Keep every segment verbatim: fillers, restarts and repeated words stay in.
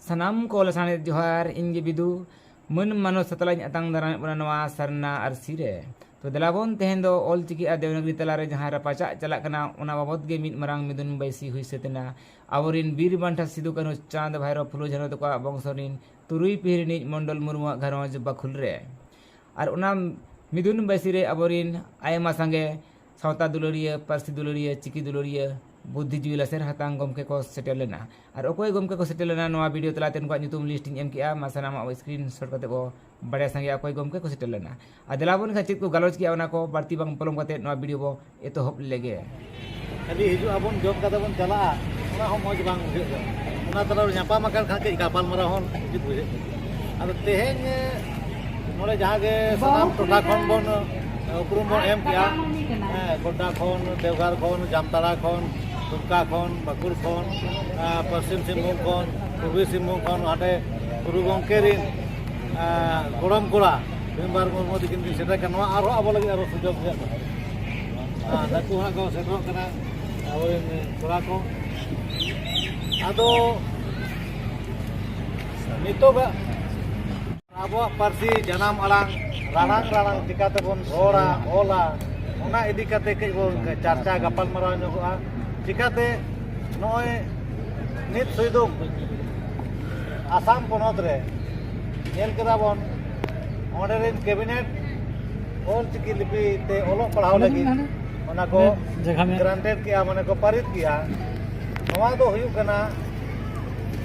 ᱥᱟᱱᱟᱢ ᱠᱚ ᱞᱟᱥᱟᱬᱦᱮᱫ ᱡᱚᱦᱟᱨ, ᱤᱧ ᱜᱮ ᱵᱤᱫᱩ᱾ ᱢᱟᱹᱱ ᱢᱟᱱᱚᱛ ᱥᱟᱛᱞᱟᱧ ᱟᱛᱟᱝ ᱫᱟᱨᱟᱢᱮᱫ ᱵᱚᱱᱟ ᱱᱚᱣᱟ ᱥᱟᱨᱱᱟ ᱟᱹᱨᱥᱤ ᱨᱮ᱾ ᱛᱚ ᱫᱮᱞᱟ ᱵᱚᱱ, ᱛᱮᱦᱮᱧ ᱫᱚ ᱚᱞ ᱪᱤᱠᱤ ᱟᱨ ᱫᱮᱵᱽᱱᱟᱜᱽᱨᱤ ᱛᱟᱞᱟᱨᱮ ᱡᱟᱦᱟᱸ ᱨᱟᱯᱟᱪᱟᱜ ᱪᱟᱞᱟᱜ ᱠᱟᱱᱟ, ᱚᱱᱟ ᱵᱟᱵᱚᱛ ᱜᱮ ᱢᱤᱫ ᱢᱟᱨᱟᱝ ᱢᱤᱫᱩᱱ ᱵᱟᱹᱭᱥᱤ ᱦᱩᱭ ᱥᱟᱹᱛ ᱮᱱᱟ ᱟᱵᱚᱨᱤᱱ ᱵᱤᱨ ᱵᱟᱱᱴᱟ ᱥᱤᱫᱩ ᱠᱟᱹᱱᱦᱩ, ᱪᱟᱸᱫᱽ ᱵᱷᱟᱭᱨᱚ, ᱯᱷᱩᱞᱳ ᱡᱷᱟᱱᱚ ᱛᱟᱠᱚᱣᱟᱜ ᱵᱚᱝᱥᱚ ᱨᱤᱱ ᱛᱩᱨᱩᱭ ᱯᱤᱲᱦᱤ ᱨᱤᱱᱤᱡ ᱢᱚᱱᱰᱚᱞ ᱢᱩᱨᱢᱩᱣᱟᱜ ᱜᱷᱟᱨᱚᱸᱡᱽ ᱵᱟᱠᱷᱩᱞ ᱨᱮ᱾ ᱟᱨ ᱚᱱᱟ ᱢᱤᱫᱩᱱ ᱵᱟᱹᱭᱥᱤ ᱨᱮ ᱟᱵᱚᱨᱤᱱ ᱟᱭᱢᱟ ᱥᱟᱸᱜᱮ ᱥᱟᱶᱛᱟ ᱫᱩᱞᱟᱹᱲᱤᱭᱟᱹ, ᱯᱟᱹᱨᱥᱤ ᱫᱩᱞᱟᱹᱲᱤᱭᱟᱹ, ᱪᱤᱠᱤ ᱫᱩᱞᱟᱹᱲᱤᱭᱟᱹ, ᱵᱩᱫᱽᱫᱷᱤᱡᱤᱵᱤ ᱞᱟᱥᱮᱨ ᱦᱟᱛᱟᱝ ᱜᱚᱢᱠᱮ ᱠᱚ ᱥᱮᱴᱮᱨ ᱞᱮᱱᱟ᱾ ᱟᱨ ᱚᱠᱚᱭ ᱜᱚᱢᱠᱮ ᱠᱚ ᱥᱮᱴᱮᱨ ᱞᱮᱱᱟ, ᱱᱚᱣᱟ ᱵᱷᱤᱰᱤᱭᱳ ᱛᱟᱞᱟᱛᱮ ᱩᱱᱠᱩᱣᱟᱜ ᱧᱩᱛᱩᱢ ᱞᱤᱥᱴ ᱤᱧ ᱮᱢ ᱠᱮᱜᱼᱟ᱾ ᱢᱟ ᱥᱟᱱᱟᱢᱟᱜ ᱥᱠᱨᱤᱱ ᱥᱚᱴ ᱠᱟᱛᱮ ᱵᱚ ᱵᱟᱲᱟᱭ ᱥᱟᱸᱜᱮᱭᱟ ᱚᱠᱚᱭ ᱜᱚᱢᱠᱮ ᱠᱚ ᱥᱮᱴᱮᱨ ᱞᱮᱱᱟ᱾ ᱟᱨ ᱫᱮᱞᱟ ᱵᱚᱱ ᱮᱱᱠᱷᱟᱱ ᱪᱮᱫ ᱠᱚ ᱜᱟᱞᱚᱪ ᱠᱮᱜᱼᱟ, ᱚᱱᱟ ᱠᱚ ᱵᱟᱹᱲᱛᱤ ᱵᱟᱝ ᱯᱚᱞᱚᱢ ᱠᱟᱛᱮ ᱱᱚᱣᱟ ᱵᱷᱤᱰᱤᱭᱳ ᱵᱚ ᱮᱛᱚᱦᱚᱵ ᱞᱮᱜᱮ᱾ ᱠᱷᱟᱹᱞᱤ ᱦᱤᱡᱩᱜ ᱟᱵᱚᱱ, ᱡᱚᱢ ᱠᱟᱛᱮ ᱵᱚᱱ ᱪᱟᱞᱟᱜᱼᱟ, ᱚᱱᱟ ᱦᱚᱸ ᱢᱚᱡᱽ ᱵᱟᱝ ᱵᱩᱡᱷᱟᱹᱜ ᱠᱟᱱᱟ᱾ ᱚᱱᱟ ᱛᱟᱞᱟ ᱨᱮ ᱧᱟᱯᱟᱢ ᱟᱠᱟᱱ ᱠᱷᱟᱱ ᱠᱟᱹᱡ ᱜᱟᱯᱟᱞ ᱢᱟᱨᱟᱣ ᱦᱚᱸ ᱩᱪᱤᱛ ᱵᱩᱡᱷᱟᱹᱜ ᱠᱟᱱᱟ᱾ ᱟᱫᱚ ᱛᱮᱦᱮᱧ ᱱᱚᱰᱮ ᱡᱟᱦᱟᱸ ᱜᱮ ᱥᱟᱱᱟᱢ ᱴᱚᱴᱷᱟ ᱠᱷᱚᱱ ᱵᱚᱱ ᱩᱯᱨᱩᱢ ᱵᱚᱱ ᱮᱢ ᱠᱮᱜᱼᱟ, ᱦᱮᱸ, ᱜᱚᱰᱰᱟ ᱠᱷᱚᱱ, ᱫᱮᱣᱜᱷᱟᱴ ᱠᱷᱚᱱ, ᱡᱟᱢᱛᱟᱲᱟ ᱠᱷᱚᱱ, ᱫᱩᱢᱠᱟ ᱠᱷᱚᱱ, ᱯᱟᱹᱠᱩᱲ ᱠᱷᱚᱱ, ᱟᱨ ᱯᱚᱥᱪᱤᱢ ᱥᱤᱝᱵᱷᱩᱢ ᱠᱷᱚᱱ, ᱯᱩᱨᱵᱤ ᱥᱤᱝᱵᱷᱩᱢ ᱠᱷᱚᱱ, ᱦᱟᱸᱰᱮ ᱜᱩᱨᱩ ᱜᱚᱢᱠᱮ ᱨᱤᱱ, ᱟᱨ ᱜᱚᱲᱚᱢ ᱠᱚᱲᱟ ᱵᱷᱤᱢ ᱵᱟᱨ ᱢᱩᱨᱢᱩ ᱛᱤᱠᱤᱱ ᱠᱤᱱ ᱥᱮᱴᱮᱨ ᱠᱟᱱᱟ᱾ ᱱᱚᱣᱟ ᱟᱨᱦᱚᱸ ᱟᱵᱚ ᱞᱟᱹᱜᱤᱫ ᱟᱨᱦᱚᱸ ᱥᱩᱡᱳᱜᱽ ᱨᱮᱭᱟᱜ ᱠᱟᱛᱷᱟ᱾ ᱟᱨ ᱱᱩᱠᱩ ᱦᱟᱸᱜ ᱠᱚ ᱥᱮᱴᱮᱨᱚᱜ ᱠᱟᱱᱟ ᱟᱵᱚᱨᱮᱱ ᱠᱚᱲᱟ ᱠᱚ᱾ ᱟᱫᱚ ᱱᱤᱛᱚᱜᱟᱜ ᱟᱵᱚᱣᱟᱜ ᱯᱟᱹᱨᱥᱤ ᱡᱟᱱᱟᱢ ᱟᱲᱟᱝ ᱨᱟᱲᱟᱝ ᱨᱟᱲᱟᱝ ᱪᱤᱠᱟᱹ ᱛᱮᱵᱚᱱ ᱨᱚᱲᱟ, ᱚᱞᱟ, ᱚᱱᱟ ᱤᱫᱤ ᱠᱟᱛᱮ ᱠᱟᱹᱡ ᱵᱚᱱ ᱪᱟᱨᱪᱟ ᱜᱟᱯᱟᱞᱢᱟᱨᱟᱣ ᱧᱚᱜᱚᱜᱼᱟ᱾ ᱪᱤᱠᱟᱹᱛᱮ ᱱᱚᱜᱼᱚᱭ ᱱᱤᱛ ᱥᱩᱭᱫᱩᱢ ᱟᱥᱟᱢ ᱯᱚᱱᱚᱛ ᱨᱮ ᱧᱮᱞ ᱠᱮᱫᱟ ᱵᱚᱱ, ᱚᱸᱰᱮ ᱨᱮᱱ ᱠᱮᱵᱤᱱᱮᱴ ᱚᱞ ᱪᱤᱠᱤ ᱞᱤᱯᱤ ᱛᱮ ᱚᱞᱚᱜ ᱯᱟᱲᱦᱟᱣ ᱞᱟᱹᱜᱤᱫ ᱚᱱᱟ ᱠᱚ ᱡᱟᱭᱜᱟ ᱢᱮ᱾ ᱜᱨᱟᱱᱴᱮᱰ ᱠᱮᱜᱼᱟ, ᱢᱟᱱᱮ ᱠᱚ ᱯᱟᱹᱨᱤᱛ ᱠᱮᱜᱼᱟ᱾ ᱱᱚᱣᱟ ᱫᱚ ᱦᱩᱭᱩᱜ ᱠᱟᱱᱟ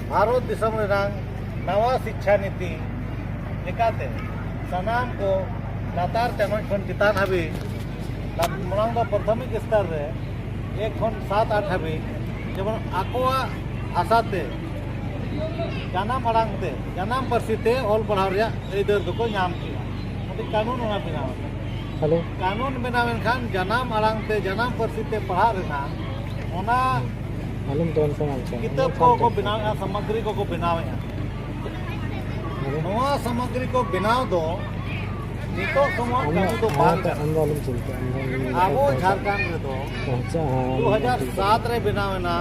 ᱵᱷᱟᱨᱚᱛ ᱫᱤᱥᱚᱢ ᱨᱮᱱᱟᱜ ᱱᱟᱣᱟ ᱥᱤᱠᱪᱷᱟ ᱱᱤᱛᱤ ᱞᱮᱠᱟᱛᱮ ᱥᱟᱱᱟᱢ ᱠᱚ ᱞᱟᱛᱟᱨ ᱪᱟᱱᱟᱪ ᱠᱷᱚᱱ ᱪᱮᱛᱟᱱ ᱦᱟᱹᱵᱤᱡ, ᱢᱟᱲᱟᱝ ᱫᱚ ᱯᱨᱟᱛᱷᱚᱢᱤᱠ ᱥᱛᱚᱨ ᱨᱮ ᱮᱠ ᱠᱷᱚᱱ ᱥᱟᱛ ᱟᱴ ᱦᱟᱹᱵᱤᱡ, ᱡᱮᱢᱚᱱ ᱟᱠᱚᱣᱟᱜ ᱵᱷᱟᱥᱟᱛᱮ ᱡᱟᱱᱟᱢ ᱟᱲᱟᱝ ᱛᱮ, ᱡᱟᱱᱟᱢ ᱯᱟᱹᱨᱥᱤ ᱛᱮ ᱚᱞ ᱯᱟᱲᱦᱟᱣ ᱨᱮᱭᱟᱜ ᱟᱹᱭᱫᱟᱹᱨ ᱫᱚᱠᱚ ᱧᱟᱢ ᱠᱮᱫᱟ᱾ ᱢᱤᱫᱴᱤᱡ ᱠᱟᱹᱱᱩᱱ ᱚᱱᱟ ᱵᱮᱱᱟᱣ ᱮᱱᱟ᱾ ᱦᱮᱞᱳ᱾ ᱠᱟᱹᱱᱩᱱ ᱵᱮᱱᱟᱣ ᱮᱱᱠᱷᱟᱱ ᱡᱟᱱᱟᱢ ᱟᱲᱟᱝ ᱛᱮ, ᱡᱟᱱᱟᱢ ᱯᱟᱹᱨᱥᱤ ᱛᱮ ᱯᱟᱲᱦᱟᱜ ᱨᱮᱱᱟᱜ ᱚᱱᱟ ᱟᱞᱚᱢ ᱫᱚᱱ ᱠᱟᱱᱟ, ᱟᱪᱪᱷᱟ᱾ ᱠᱤᱛᱟᱹᱵ ᱠᱚᱠᱚ ᱵᱮᱱᱟᱣᱮᱫᱼᱟ, ᱥᱟᱢᱟᱜᱨᱤ ᱠᱚᱠᱚ ᱵᱮᱱᱟᱣᱮᱫᱼᱟ᱾ ᱦᱮᱞᱳ᱾ ᱱᱚᱣᱟ ᱥᱟᱢᱟᱜᱨᱤ ᱠᱚ ᱵᱮᱱᱟᱣ ᱫᱚ ᱱᱤᱛᱚᱜ ᱥᱚᱢᱚᱭ ᱟᱢ ᱫᱚ, ᱠᱟᱹᱢᱤ ᱫᱚ ᱟᱢ ᱵᱟᱝ ᱫᱚ, ᱠᱟᱱᱟ᱾ ᱟᱢ ᱫᱚ ᱟᱞᱚᱢ ᱪᱤᱱᱛᱟᱹᱜᱼᱟ, ᱟᱢ ᱫᱚ ᱟᱢ ᱫᱚ ᱟᱢ ᱫᱚ ᱟᱵᱚ ᱯᱚᱦᱪᱟ-, ᱡᱷᱟᱲᱠᱷᱚᱸᱰ ᱨᱮᱫᱚ ᱯᱚᱦᱪᱟ-, ᱦᱮᱸ, ᱫᱩ ᱦᱟᱡᱟᱨ ᱥᱟᱛ ᱨᱮ ᱵᱮᱱᱟᱣ ᱮᱱᱟ,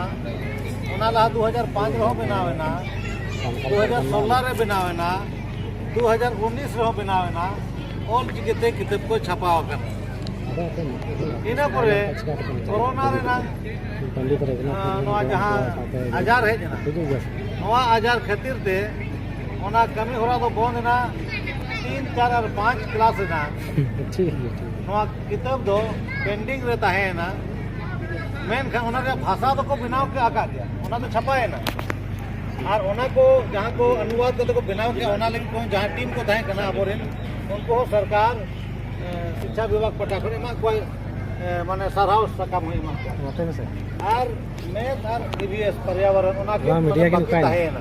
ᱚᱱᱟ ᱞᱟᱦᱟ ᱫᱩ ᱦᱟᱡᱟᱨ ᱯᱟᱸᱪ ᱨᱮᱦᱚᱸ ᱵᱮᱱᱟᱣ ᱮᱱᱟ᱾ ᱫᱩ ᱦᱟᱡᱟᱨ ᱥᱳᱞᱞᱳ ᱨᱮ ᱵᱮᱱᱟᱣ ᱮᱱᱟ, ᱫᱩ ᱦᱟᱡᱟᱨ ᱩᱱᱤᱥ ᱨᱮᱦᱚᱸ ᱵᱮᱱᱟᱣ ᱮᱱᱟ, ᱚᱞ ᱪᱤᱠᱤᱛᱮ ᱠᱤᱛᱟᱹᱵ ᱠᱚ ᱪᱷᱟᱯᱟ ᱟᱠᱟᱱᱟ᱾ ᱤᱱᱟᱹ ᱯᱚᱨᱮ ᱠᱳᱨᱳᱱᱟ ᱨᱮᱱᱟᱜ, ᱟᱸ, ᱱᱚᱣᱟ ᱡᱟᱦᱟᱸ ᱟᱡᱟᱨ ᱦᱮᱡ ᱮᱱᱟ, ᱱᱚᱣᱟ ᱟᱡᱟᱨ ᱠᱷᱟᱹᱛᱤᱨ ᱛᱮ ᱚᱱᱟ ᱠᱟᱹᱢᱤ ᱦᱚᱨᱟ ᱫᱚ ᱵᱚᱱᱫ ᱮᱱᱟ᱾ ᱛᱤᱱ, ᱪᱟᱨ ᱟᱨ ᱯᱟᱸᱪ ᱠᱞᱟᱥ ᱨᱮᱱᱟᱜ ᱴᱷᱤᱠ ᱜᱮᱭᱟ, ᱴᱷᱤᱠ ᱜᱮᱭᱟ᱾ ᱱᱚᱣᱟ ᱠᱤᱛᱟᱹᱵ ᱫᱚ pending ᱨᱮ ᱛᱟᱦᱮᱸᱭᱮᱱᱟ, ᱢᱮᱱᱠᱷᱟᱱ ᱚᱱᱟ ᱨᱮᱭᱟᱜ ᱵᱷᱟᱥᱟ ᱫᱚᱠᱚ ᱵᱮᱱᱟᱣ ᱠᱮ-, ᱟᱠᱟᱫ ᱜᱮᱭᱟ, ᱚᱱᱟ ᱫᱚ ᱪᱷᱟᱯᱟᱭᱮᱱᱟ᱾ ᱟᱨ ᱚᱱᱟ ᱠᱚ ᱡᱟᱦᱟᱸ ᱠᱚ ᱚᱱᱩᱵᱟᱫ ᱠᱟᱛᱮ ᱠᱚ ᱵᱮᱱᱟᱣ ᱠᱮᱫᱟ, ᱚᱱᱟ ᱞᱟᱹᱜᱤᱫ ᱠᱚ ᱡᱟᱦᱟᱸ ᱴᱤᱢ ᱠᱚ ᱛᱟᱦᱮᱸ ᱠᱟᱱᱟ ᱟᱵᱚᱨᱮᱱ, ᱩᱱᱠᱩ ᱦᱚᱸ ᱥᱚᱨᱠᱟᱨ, ᱮ, ᱥᱤᱠᱪᱷᱟ ᱵᱤᱵᱷᱟᱜᱽ ᱯᱟᱦᱴᱟ ᱠᱷᱚᱱ ᱮᱢᱟᱜ ᱠᱚᱣᱟᱭ, ᱮ, ᱢᱟᱱᱮ ᱥᱟᱨᱦᱟᱣ ᱥᱟᱠᱟᱢ ᱦᱚᱸ ᱮᱢᱟᱜ ᱠᱚᱣᱟ᱾ ᱱᱚᱛᱮ ᱢᱮᱥᱮ᱾ ᱟᱨ ᱢᱮᱛᱷ ᱟᱨ ᱤ ᱵᱷᱤ ᱮᱥ ᱯᱚᱨᱭᱟᱵᱚᱨᱚᱱ ᱚᱱᱟ ᱜᱮ ᱱᱚᱣᱟ ᱢᱤᱰᱤᱭᱟ ᱢᱟᱱᱮ ᱜᱮ ᱵᱟᱹᱠᱤ ᱱᱚᱝᱠᱟᱭ ᱛᱟᱦᱮᱸᱭᱮᱱᱟ᱾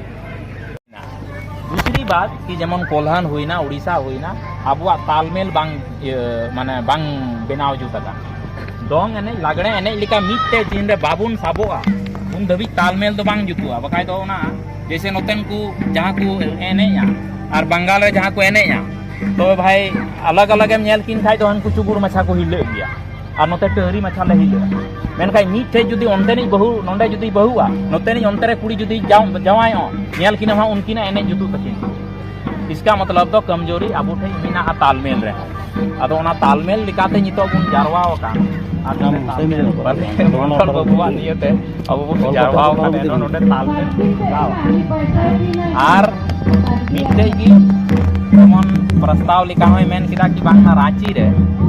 ᱫᱩᱥᱨᱤ ᱵᱟᱛ ᱠᱤ ᱡᱮᱢᱚᱱ ᱠᱚᱞᱦᱟᱱ ᱦᱩᱭᱱᱟ, ᱩᱲᱤᱥᱥᱟ ᱦᱩᱭᱱᱟ, ᱟᱵᱚᱣᱟᱜ ᱛᱟᱞᱢᱮᱞ ᱵᱟᱝ, ᱤᱭᱟᱹ, ᱢᱟᱱᱮ ᱵᱟᱝ ᱵᱮᱱᱟᱣ ᱡᱩᱛ ᱟᱠᱟᱱ᱾ ᱫᱚᱝ ᱮᱱᱮᱡ, ᱞᱟᱜᱽᱲᱮ ᱮᱱᱮᱡ ᱞᱮᱠᱟ ᱢᱤᱫᱴᱮᱡ ᱫᱤᱱ ᱨᱮ ᱵᱟᱵᱚᱱ ᱥᱟᱵᱚᱜᱼᱟ, ᱩᱱ ᱫᱷᱟᱹᱵᱤᱡ ᱛᱟᱞᱢᱮᱞ ᱫᱚ ᱵᱟᱝ ᱡᱩᱛᱩᱜᱼᱟ᱾ ᱵᱟᱠᱷᱟᱡ ᱫᱚ ᱚᱱᱟ ᱡᱮᱭᱥᱮ ᱱᱚᱛᱮᱱ ᱠᱚ ᱡᱟᱦᱟᱸ ᱠᱚ ᱮᱱᱮᱡᱼᱟ ᱟᱨ ᱵᱟᱝᱜᱟᱞ ᱨᱮ ᱡᱟᱦᱟᱸ ᱠᱚ ᱮᱱᱮᱡᱼᱟ, ᱛᱚᱵᱮ ᱵᱷᱟᱭ ᱟᱞᱟᱜᱽ ᱟᱞᱟᱜᱽ ᱮᱢ ᱧᱮᱞ ᱠᱤᱱ ᱠᱷᱟᱡ ᱫᱚ ᱦᱟᱱᱠᱩ ᱪᱩᱵᱩᱲ ᱢᱟᱪᱷᱟ ᱠᱚ ᱦᱤᱞᱟᱹᱜ ᱜᱮᱭᱟ᱾ ᱟᱨ ᱱᱚᱛᱮ ᱴᱟᱹᱦᱨᱤ ᱢᱟᱪᱷᱟ ᱞᱮ ᱦᱤᱞᱟᱹᱜᱼᱟ᱾ ᱢᱮᱱᱠᱷᱟᱱ ᱢᱤᱫᱴᱷᱮᱡ ᱡᱩᱫᱤ ᱚᱱᱛᱮᱱᱤᱡ ᱵᱟᱹᱦᱩ ᱱᱚᱸᱰᱮ ᱡᱩᱫᱤ ᱵᱟᱹᱦᱩᱜᱼᱟ, ᱱᱚᱛᱮᱱᱤᱡ ᱚᱱᱛᱮ ᱨᱮ ᱠᱩᱲᱤ ᱡᱩᱫᱤ ᱡᱟᱶ-, ᱡᱟᱶᱟᱭᱚᱜᱼᱟ, ᱧᱮᱞ ᱠᱤᱱᱟ ᱦᱟᱸᱜ ᱩᱱᱠᱤᱱᱟᱜ ᱮᱱᱮᱡ ᱡᱩᱛᱩᱜ ᱛᱟᱹᱠᱤᱱ᱾ ᱤᱥᱠᱟ ᱢᱚᱛᱞᱚᱵ ᱫᱚ ᱠᱚᱢᱡᱳᱨᱤ ᱟᱵᱚ ᱴᱷᱮᱡ ᱢᱮᱱᱟᱜᱼᱟ ᱛᱟᱞᱢᱮᱞ ᱨᱮ᱾ ᱟᱫᱚ ᱚᱱᱟ ᱛᱟᱞᱢᱮᱞ ᱞᱮᱠᱟᱛᱮ ᱱᱤᱛᱚᱜ ᱵᱚᱱ ᱡᱟᱨᱣᱟ ᱟᱠᱟᱱ᱾ ᱟᱨ ᱱᱚᱰᱮ ᱛᱟᱞᱢᱮᱞ ᱵᱟᱹᱵᱩᱣᱟᱜ ᱱᱤᱭᱟᱹᱛᱮ ᱟᱵᱚ ᱵᱚᱱ ᱡᱟᱨᱣᱟ ᱟᱠᱟᱱ, ᱮᱱᱦᱚᱸ ᱱᱚᱰᱮ ᱛᱟᱞᱢᱮᱞ ᱵᱚᱱ ᱞᱟᱜᱟᱣᱟ᱾ ᱟᱨ ᱢᱤᱫᱴᱮᱡ ᱜᱮ ᱡᱮᱢᱚᱱ ᱯᱨᱚᱥᱛᱟᱵ ᱞᱮᱠᱟ ᱦᱚᱸᱭ ᱢᱮᱱ ᱠᱮᱫᱟ ᱠᱤ ᱵᱟᱝᱢᱟ ᱨᱟᱸᱪᱤ ᱨᱮ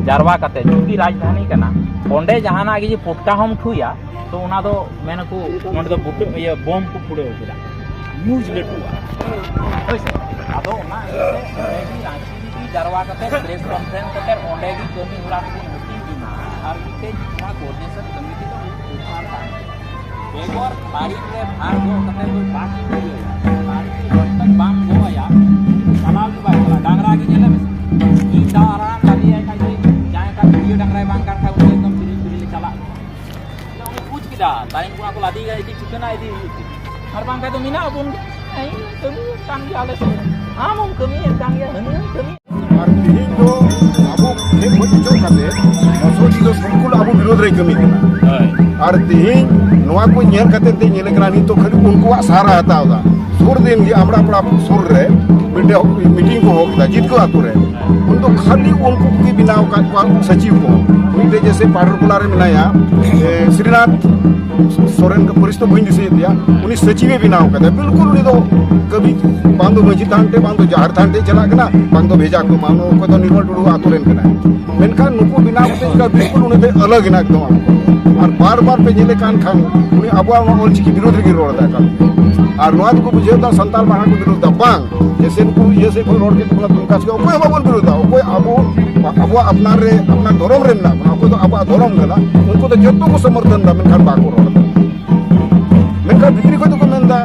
ᱡᱟᱨᱣᱟ ᱠᱟᱛᱮ, ᱪᱩᱸᱠᱤ ᱨᱟᱡᱽᱫᱷᱟᱱᱤ ᱠᱟᱱᱟ, ᱚᱸᱰᱮ ᱡᱟᱦᱟᱱᱟᱜ ᱜᱮ ᱡᱮ ᱯᱚᱴᱠᱟ ᱦᱚᱸᱢ ᱴᱷᱩᱭᱟ, ᱛᱚ ᱚᱱᱟ ᱫᱚ ᱢᱮᱱᱟᱠᱚ ᱱᱚᱸᱰᱮ ᱫᱚ ᱵᱩᱴᱟᱹ, ᱤᱭᱟᱹ, ᱵᱳᱢ ᱠᱚ ᱯᱷᱩᱲᱟᱹᱣ ᱠᱮᱫᱟ, ᱱᱤᱭᱩᱡᱽ ᱞᱟᱹᱴᱩᱜᱼᱟ᱾ ᱦᱳᱭ ᱥᱮ? ᱟᱫᱚ ᱚᱱᱟ ᱤᱭᱟᱹᱛᱮ ᱚᱸᱰᱮ ᱜᱮ ᱨᱟᱸᱪᱤ ᱨᱮᱜᱮ ᱡᱟᱨᱣᱟ ᱠᱟᱛᱮ ᱯᱨᱮᱥ ᱠᱚᱱᱯᱷᱟᱨᱮᱱᱥ ᱠᱟᱛᱮ ᱚᱸᱰᱮ ᱜᱮ ᱠᱟᱹᱢᱤ ᱦᱚᱨᱟ ᱠᱚᱵᱚᱱ ᱦᱟᱹᱴᱤᱧ ᱡᱚᱝᱟ᱾ ᱟᱨ ᱢᱤᱫᱴᱮᱡ ᱚᱱᱟ ᱠᱳᱚᱨᱰᱤᱱᱮᱥᱚᱱ ᱠᱚᱢᱤᱴᱤ ᱫᱚ ᱢᱤᱫ ᱫᱚᱨᱠᱟᱨ ᱠᱟᱱ ᱜᱮᱭᱟ᱾ ᱵᱮᱜᱚᱨ ᱛᱟᱹᱨᱤᱠᱷ ᱨᱮ ᱵᱷᱟᱨ ᱫᱚᱦᱚ ᱠᱟᱛᱮ ᱫᱚ ᱵᱟᱝ ᱦᱩᱭᱩᱜᱼᱟ᱾ ᱛᱟᱹᱨᱤᱠᱷ ᱨᱮ ᱡᱚᱵ ᱛᱚᱠ ᱵᱟᱢ ᱫᱚᱦᱚᱭᱟ, ᱩᱱᱤ ᱫᱚ ᱪᱟᱞᱟᱣ ᱜᱮ ᱵᱟᱭ ᱪᱟᱞᱟᱜᱼᱟ᱾ ᱰᱟᱝᱨᱟ ᱜᱮ ᱧᱮᱞᱮ ᱢᱮᱥᱮ, ᱢᱤᱫ ᱫᱷᱟᱣ ᱟᱨᱟᱢ ᱞᱟᱫᱮᱭᱟᱭ ᱠᱷᱟᱡ ᱜᱮ, ᱡᱟᱦᱟᱸᱭ ᱠᱟᱱ ᱵᱷᱤᱰᱤᱭᱳ ᱰᱟᱝᱨᱟᱭ ᱵᱟᱝ ᱠᱟᱱ ᱠᱷᱟᱡ, ᱩᱱᱤ ᱮᱠᱫᱚᱢ ᱯᱤᱨᱤᱞ ᱯᱤᱨᱤᱞ ᱮ ᱪᱟᱞᱟᱜ ᱠᱟᱱᱟ᱾ ᱩᱱᱤ ᱵᱩᱡᱽ ᱠᱮᱫᱟ, ᱛᱟᱭᱚᱢ ᱠᱚ ᱞᱟᱫᱮ ᱤᱫᱤ ᱴᱷᱤᱠᱟᱹᱱᱟ ᱤᱫᱤ ᱦᱩᱭᱩᱜ ᱛᱮ᱾ ᱟᱨ ᱵᱟᱝᱠᱷᱟᱱ ᱫᱚ ᱢᱮᱱᱟᱜ ᱵᱚᱱ ᱜᱮ, ᱦᱮᱸ, ᱠᱟᱹᱢᱤᱭᱮᱫ ᱠᱟᱱ ᱜᱮᱭᱟ ᱟᱞᱮ ᱥᱮᱫ, ᱟᱢ ᱦᱚᱸᱢ ᱠᱟᱹᱢᱤᱭᱮᱫ ᱠᱟᱱ ᱜᱮᱭᱟ, ᱦᱟᱹᱱᱤ ᱦᱚᱸᱭ ᱠᱟᱹᱢᱤ᱾ ᱟᱨ ᱛᱮᱦᱮᱧ ᱫᱚ ᱟᱵᱚ ᱴᱷᱮᱱ ᱠᱷᱚᱱ ᱚᱪᱚᱜ ᱠᱟᱛᱮ ᱢᱚᱥᱚᱡᱤ ᱫᱚ ᱥᱚᱝᱠᱩᱞ ᱟᱵᱚ ᱵᱤᱨᱳᱫᱷ ᱨᱮᱭ ᱠᱟᱹᱢᱤ ᱠᱟᱱᱟ᱾ ᱦᱳᱭ᱾ ᱟᱨ ᱛᱮᱦᱮᱧ ᱱᱚᱣᱟ ᱠᱚ ᱧᱮᱞ ᱠᱟᱛᱮ ᱛᱮ ᱧᱮᱞᱮ ᱠᱟᱱᱟ ᱱᱤᱛ ᱫᱚ ᱠᱷᱟᱹᱞᱤ ᱩᱱᱠᱩᱣᱟᱜ ᱥᱟᱦᱟᱨᱟ ᱦᱟᱛᱟᱣ ᱮᱫᱟ᱾ ᱥᱩᱨ ᱫᱤᱱ ᱜᱮ ᱟᱢᱲᱟ ᱯᱟᱲᱟ ᱥᱩᱨ ᱨᱮ ᱢᱤᱫᱴᱮᱡ ᱢᱤᱴᱤᱝ ᱠᱚ ᱦᱚᱦᱚ ᱠᱮᱫᱟ ᱡᱤᱛᱠᱟᱹ ᱟᱛᱳ ᱨᱮ᱾ ᱩᱱ ᱫᱚ ᱠᱷᱟᱹᱞᱤ ᱩᱱᱠᱩ ᱠᱚᱜᱮ ᱵᱮᱱᱟᱣ ᱟᱠᱟᱫ ᱠᱚᱣᱟ ᱥᱚᱪᱤᱵᱽ ᱠᱚ᱾ ᱢᱤᱫᱴᱮᱡ ᱡᱮᱥᱮ ᱯᱟᱰᱚᱨ ᱴᱚᱞᱟ ᱨᱮ ᱢᱮᱱᱟᱭᱟ, ᱮ, ᱥᱨᱤᱱᱟᱛᱷ ᱥᱚᱨᱮᱱ ᱠᱚ ᱯᱟᱹᱨᱤᱥ ᱫᱚ ᱵᱟᱹᱧ ᱫᱤᱥᱟᱹᱭᱮᱫ ᱛᱟᱭᱟ, ᱩᱱᱤ ᱥᱚᱪᱤᱵᱽ ᱮ ᱵᱮᱱᱟᱣ ᱟᱠᱟᱫᱟ᱾ ᱵᱤᱞᱠᱩᱞ ᱩᱱᱤ ᱫᱚ ᱠᱟᱹᱢᱤ ᱵᱟᱝ ᱫᱚ ᱢᱟᱹᱡᱷᱤ ᱛᱷᱟᱱ ᱴᱷᱮᱡ, ᱵᱟᱝ ᱫᱚ ᱡᱟᱦᱮᱨ ᱛᱷᱟᱱ ᱴᱷᱮᱡ ᱪᱟᱞᱟᱜ ᱠᱟᱱᱟ, ᱵᱟᱝ ᱫᱚ ᱵᱷᱮᱡᱟ ᱠᱚ ᱮᱢᱟ, ᱚᱠᱚᱭ ᱫᱚ ᱱᱤᱨᱢᱚᱞ ᱴᱩᱰᱩ ᱟᱛᱳ ᱨᱮᱱ ᱠᱟᱱᱟᱭ᱾ ᱢᱮᱱᱠᱷᱟᱱ ᱱᱩᱠᱩ ᱵᱮᱱᱟᱣ ᱠᱟᱛᱮ ᱪᱮᱫᱟᱜ ᱵᱤᱞᱠᱩᱞ ᱩᱱᱤ ᱫᱚ ᱟᱞᱟᱜᱽ ᱮᱱᱟ ᱮᱠᱫᱚᱢ᱾ ᱟᱨ ᱵᱟᱨ ᱵᱟᱨ ᱯᱮ ᱧᱮᱞᱮ ᱠᱟᱱ ᱠᱷᱟᱱ ᱩᱱᱤ ᱟᱵᱚᱣᱟᱜ ᱱᱚᱣᱟ ᱚᱞ ᱪᱤᱠᱤ ᱵᱤᱨᱳᱫᱷ ᱨᱮᱜᱮ ᱨᱚᱲ ᱮᱫᱟ ᱮᱠᱟᱞ᱾ ᱟᱨ ᱱᱚᱣᱟ ᱫᱚᱠᱚ ᱵᱩᱡᱷᱟᱹᱣ ᱮᱫᱟ ᱥᱟᱱᱛᱟᱲ ᱵᱟᱝᱟ ᱠᱚ ᱵᱤᱨᱳᱫᱷ ᱮᱫᱟ, ᱵᱟᱝ᱾ ᱡᱮᱥᱮ ᱱᱩᱠᱩ ᱤᱭᱟᱹ ᱥᱮᱫ ᱠᱷᱚᱱ ᱨᱚᱲ ᱠᱮᱫ ᱵᱚᱱᱟ ᱛᱩᱢᱠᱟᱥ ᱜᱮ, ᱚᱠᱚᱭ ᱦᱚᱸ ᱵᱟᱵᱚᱱ ᱵᱤᱨᱳᱫᱷ ᱮᱫᱟ᱾ ᱚᱠᱚᱭ ᱟᱵᱚ, ᱟᱵᱚᱣᱟᱜ ᱟᱯᱱᱟᱨ ᱨᱮ ᱟᱯᱱᱟᱨ ᱫᱷᱚᱨᱚᱢ ᱨᱮ ᱢᱮᱱᱟᱜ ᱵᱚᱱᱟ, ᱚᱠᱚᱭ ᱫᱚ ᱟᱵᱚᱣᱟᱜ ᱫᱷᱚᱨᱚᱢ ᱠᱟᱱᱟ, ᱩᱱᱠᱩ ᱫᱚ ᱡᱚᱛᱚ ᱠᱚ ᱥᱚᱢᱚᱨᱛᱷᱚᱱ ᱮᱫᱟ, ᱢᱮᱱᱠᱷᱟᱱ ᱵᱟᱠᱚ ᱨᱚᱲ ᱮᱫᱟ᱾ ᱢᱮᱱᱠᱷᱟᱱ ᱵᱷᱤᱛᱨᱤ ᱠᱷᱚᱱ ᱫᱚᱠᱚ ᱢᱮᱱᱫᱟ,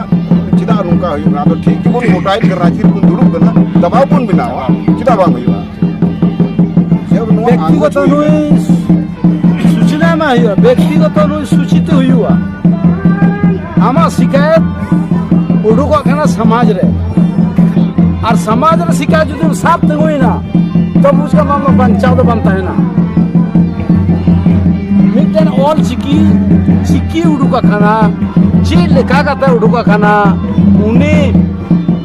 ᱪᱮᱫᱟᱜ ᱱᱚᱝᱠᱟ ᱦᱩᱭᱩᱜ ᱠᱟᱱᱟ? ᱟᱫᱚ ᱴᱷᱤᱠ ᱜᱮᱵᱚᱱ ᱜᱚᱴᱟᱭᱮᱫ ᱠᱟᱱᱟ, ᱨᱟᱸᱪᱤ ᱨᱮᱵᱚᱱ ᱫᱩᱲᱩᱵ ᱠᱟᱱᱟ, ᱫᱟᱵᱟᱣ ᱵᱚᱱ ᱵᱮᱱᱟᱣᱟ, ᱪᱮᱫᱟᱜ ᱵᱟᱝ ᱦᱩᱭᱩᱜᱼᱟ? ᱡᱮ ᱱᱚᱣᱟ ᱵᱮᱠᱛᱤᱜᱚᱛᱚ ᱟᱸᱫᱳᱞᱚᱱ ᱱᱩᱭ ᱥᱩᱪᱱᱟ ᱮᱢᱟ ᱦᱩᱭᱩᱜᱼᱟ, ᱵᱮᱠᱛᱤᱜᱚᱛᱚ ᱱᱩᱭ ᱥᱩᱪᱤᱛ ᱦᱩᱭᱩᱜᱼᱟ᱾ ᱟᱢᱟᱜ ᱥᱤᱠᱟᱭᱚᱛ ᱩᱰᱩᱠᱚᱜ ᱠᱟᱱᱟ ᱥᱚᱢᱟᱡᱽ ᱨᱮ, ᱟᱨ ᱥᱚᱢᱟᱡᱽ ᱨᱮ ᱥᱤᱠᱟᱭᱚᱛ ᱡᱩᱫᱤᱢ ᱥᱟᱵ ᱛᱤᱸᱜᱩᱭᱮᱱᱟ, ᱛᱚ ᱵᱩᱡᱽ ᱠᱟᱜ ᱢᱮ, ᱟᱢ ᱫᱚ ᱵᱟᱧᱪᱟᱣ ᱫᱚ ᱵᱟᱢ ᱛᱟᱦᱮᱱᱟ᱾ ᱢᱤᱫᱴᱮᱱ ᱚᱞ ᱪᱤᱠᱤ, ᱪᱤᱠᱤ ᱩᱰᱩᱠ ᱟᱠᱟᱱᱟ, ᱪᱮᱫ ᱞᱮᱠᱟ ᱠᱟᱛᱮ ᱩᱰᱩᱠ ᱟᱠᱟᱱᱟ, ᱩᱱᱤ